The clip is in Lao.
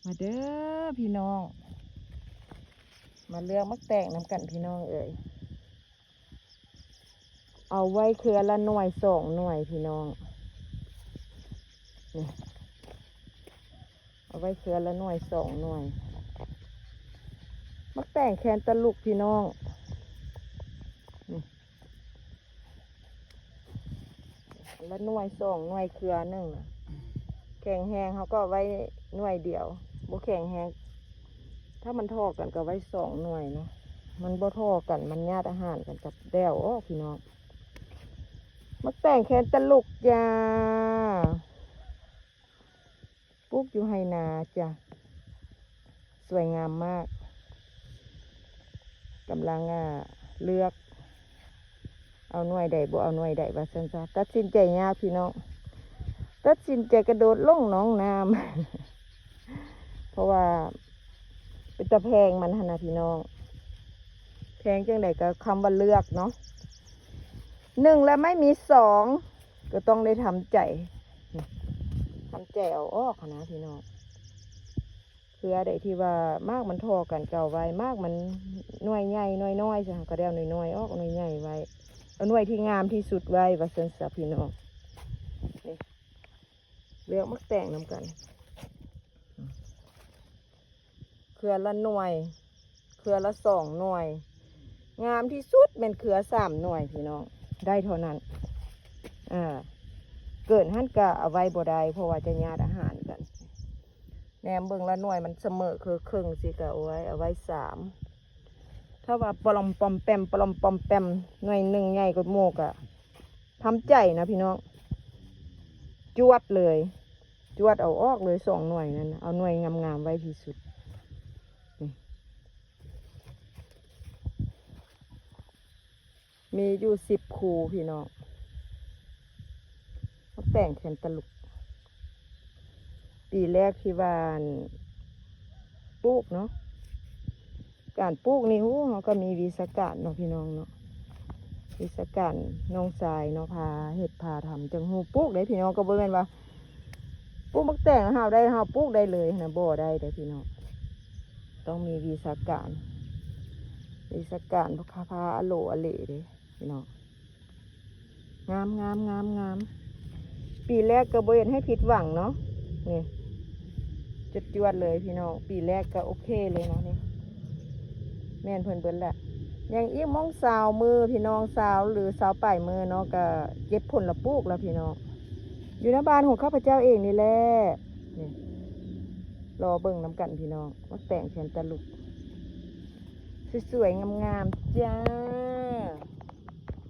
ມາເດີພີ່ນ້ອງ ມາເລືອກໝາກແຕງນຳກັນພີ່ນ້ອງເອີຍ. ເອົາໄວ້ເຄືອລະໜ່ວຍສອງໜ່ວຍພີ່ນ້ອງ ນີ້ ເອົາໄວ້ເຄືອລະໜ່ວຍສອງໜ່ວຍ. ໝາກແຕງແຄນຕາລຸກພີ່ນ້ອງ ນີ້ ລະໜ່ວຍສອງໜ່ວຍເຄືອໜຶ່ງນະ ແຂງແຮງເຮົາກໍເອົາໄວ້ໜ່ວຍດຽວ ບໍ່ແຂງແຮງ ຖ້າມັນທໍ່ກັນກໍໄວ້ສອງໜ່ວຍເນາະ ມັນບໍ່ທໍ່ກັນ ມັນຍາດອາຫານກັນກັບແດວ. ໂອ້ ພີ່ນ້ອງ ໝາກແຕງແຄນຕາລຸກຈ້າ ປູກຢູ່ໄຮ່ນາຈ້າ ສວຍງາມມາກ. ກຳລັງ ອ່າ ເລືອກເອົາໜ່ວຍໃດ ບໍ່ເອົາໜ່ວຍໃດວ່າຊັ້ນຊະ. ຕັດສິນໃຈຍາກພີ່ນ້ອງ ຕັດສິນໃຈກະໂດດລົງໜອງນ້ຳ ເພາະວ່າເປັນຕາແພງມັນຫັ້ນນະພີ່ນ້ອງ. ແພງຈັ່ງໃດກໍຄຳວ່າເລືອກເນາະ ໜຶ່ງລະໄມ່ມີສອງ ກໍຕ້ອງໄດ້ທຳໃຈ ທຳໃຈເອົາອອກຫັ້ນນະພີ່ນ້ອງ. ເຄືອໃດທີ່ວ່າໝາກມັນທໍ່ກັນກໍເອົາໄວ້ ໝາກມັນໜ່ວຍໃຫຍ່ໜ່ວຍນ້ອຍ ເຮົາກໍໄດ້ເອົາໜ່ວຍນ້ອຍອອກ ເອົາໜ່ວຍໃຫຍ່ໄວ້ ເອົາໜ່ວຍທີ່ງາມທີ່ສຸດໄວ້ວ່າຊັ້ນຊະພີ່ນ້ອງ. ນີ້ ເລືອກໝາກແຕງນຳກັນ ເຄືອລະໜ່ວຍ ເຄືອລະສອງໜ່ວຍ ງາມທີ່ສຸດແມ່ນເຄືອສາມໜ່ວຍພີ່ນ້ອງ ໄດ້ເທົ່ານັ້ນ. ອ່າ ເກີນຫັ້ນກະເອົາໄວ້ບໍ່ໄດ້ ເພາະວ່າຈະຍາດອາຫານກັນ. ແນມເບິ່ງລະໜ່ວຍມັນສະເໝີເຄິ່ງໆ ຊິກະ ໂອ້ຍ ເອົາໄວ້ສາມ ຖ້າວ່າປະຫຼອມປອມແປມ ປະຫຼອມປອມແປມ ໜ່ວຍໜຶ່ງໃຫຍ່ກວ່າໝູ່ກະ ທຳໃຈນະພີ່ນ້ອງ ຈວດເລີຍ ຈວດເອົາອອກເລີຍສອງໜ່ວຍນັ້ນ ເອົາໜ່ວຍງາມໆໄວ້ທີ່ສຸດ. ນີ້ ມີຢູ່ສິບຄູ່ພີ່ນ້ອງ ໝາກແຕງແຄນຕາລຸກ ປີແລກທີ່ວ່າ ອັນ ປູກເນາະ. ການປູກນີ້ ໂອ້ ເຮົາກໍມີວິຊາການເນາະພີ່ນ້ອງເນາະ ວິຊາການນ້ອງຊາຍເນາະ ພາເຮັດພາທຳ ຈັ່ງຮູ້ປູກເດ້ພີ່ນ້ອງ. ກໍບໍ່ແມ່ນວ່າປູກໝາກແຕງເຮົາໄດ້ ເຮົາປູກໄດ້ເລີຍຫັ້ນນະ ບໍ່ໄດ້ເດ້ພີ່ນ້ອງ ຕ້ອງມີວິຊາການ ວິຊາການພາອະໂຫຼອະເຫຼເດ້ພີ່ນ້ອງ. ງາມ ງາມ ງາມ ງາມ ປີແລກກໍບໍ່ເຮັດໃຫ້ຜິດຫວັງເນາະ. ນີ້ ຈວດໆເລີຍພີ່ນ້ອງ ປີແລກກໍໂອເຄເລີຍເນາະ. ນີ້ ແມ່ນເພິ່ນເບິດແຫຼະ ຍັງອີກໝ້ອງຊາວມື້ພີ່ນ້ອງ ຊາວ ຫຼື ຊາວປາຍມື້ເນາະ ກໍເກັບຜົນລະປູກແລ້ວພີ່ນ້ອງ ຢູ່ໃນບ້ານຂອງຂ້າພະເຈົ້າເອງນີ້ແຫຼະ. ນີ້ ລໍເບິ່ງນຳກັນພີ່ນ້ອງ ໝາກແຕງແຄນຕາລຸກ ສວຍໆງາມໆຈ້າ.